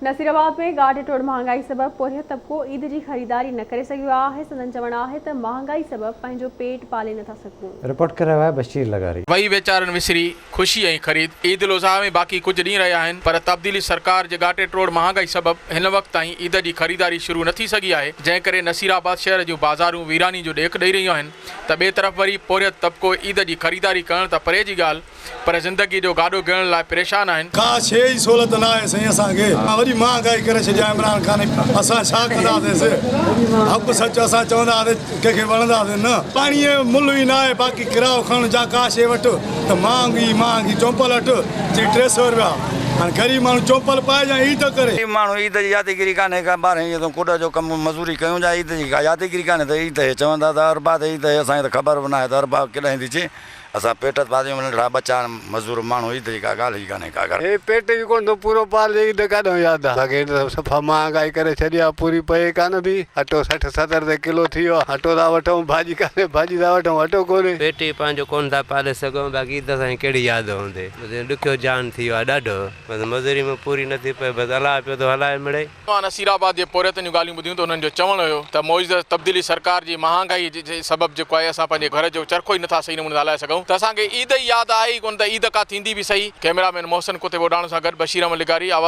نصيرآباد ۾ ڳاٽي ٽوڙ مهانگائي سبب پورهيت طبقو عيد جي خريداري نه ڪري سگهيو آهي، سندن چوڻ آهي ته مهانگائي سبب پنهنجو پيٽ پالي نٿا سگهون. رپورٽ ڪري رهيو آهي بشير لغاري. وئي ويچارن وسري خوشي ۽ خريد. عيد الاضحيٰ ۾ باقي ڪجهه ڏينهن رهيا آهن پر تبديلي سرڪار جي ڳاٽي ٽوڙ مهانگائي سبب هن وقت تائين عيد جي خريداري شروع نه ٿي سگهي آهي جنهن ڪري نصيرآباد شهر جون بازارون ويراني جو ڏيک ڏئي رهيون آهن ته ٻئي طرف وري پورهيت طبقو عيد جي خريداري ڪرڻ ته پري جي ڳالهه پر زندگي جو گاڏو ڳڻڻ لاء پريشان آهن. ڪا شيء جي سهولت ناهي سائين اسان کي وڏي مهانگائي ڪري ڇڏي آهي عمران خان اسان ڇا ڪنداسين حق سچ اسان چونداسين ڪنهن کي وڻنداسين نه. پاڻي جو ملهه ئي ناهي باقي ڪرايو کڻ جا ڪا شيء وٺ ته مهانگي ئي مهانگي چونپل وٺ چي 300 رپيا هاڻي غريب ماڻهو چونپل پائي يا عيد ڪري. غريب ماڻهو عيد جي يادگيري ڪانهي ڪا ٻارهين عيدون ڪوڏ جو ڪم مزوري ڪيون جا عيد جي ڪا يادگيري ڪانهي ته عيد هي چون ٿا ته اربع تي عيد هي اسان کي ته خبر به ناهي ته اربع ڪڏهن ٿي اچي. اسان پيٽ پاليون ننڍڙا ٻچا مزور ماڻهو عيد جي ڪا ڳالهه ئي ڪانهي ڪا گهر. هي پيٽ به ڪونه ٿو پورو پالجي عيد ڪاڏانهن ياد آ. باقي هن ته صفا مهانگائي ڪري ڇڏي آ پوري پئي ڪانه ٿي اٽو 60 70 تي ڪلو ٿي ويو آ اٽو ٿا وٺون ڀاڄي ڪانهي ڀاڄي ٿا وٺون اٽو ڪونهي. پيٽ ئي پنهنجو ڪونه ٿا پالي سگهون باقي عيد اسان کي ڪهڙي ياد هوندي بس ڏکيو جهان ٿي ويو آ ڏاڍو بس مزوري ۾ پوري نٿي پئي بس الله پيو ٿو هلائي مڙئي. مان نصير آباد جي پورهيتن جون ڳالهيون ٻڌيون ته انهن جو چوڻ هيو ته موجوده تبديلي سرڪار جي مهانگائي جي سبب جيڪو آهي اسان پنهنجي گهر جو چرخو ئي نٿا صحيح نموني سان هلائي سگهون ته اسان کي عيد ئي ياد آهي ئي ڪونه ته عيد ڪا ٿيندي به سهي. ڪئميرا مين محسن ڪتب اوڍاڻو سان گڏ بشير احمد لغاري، آواز.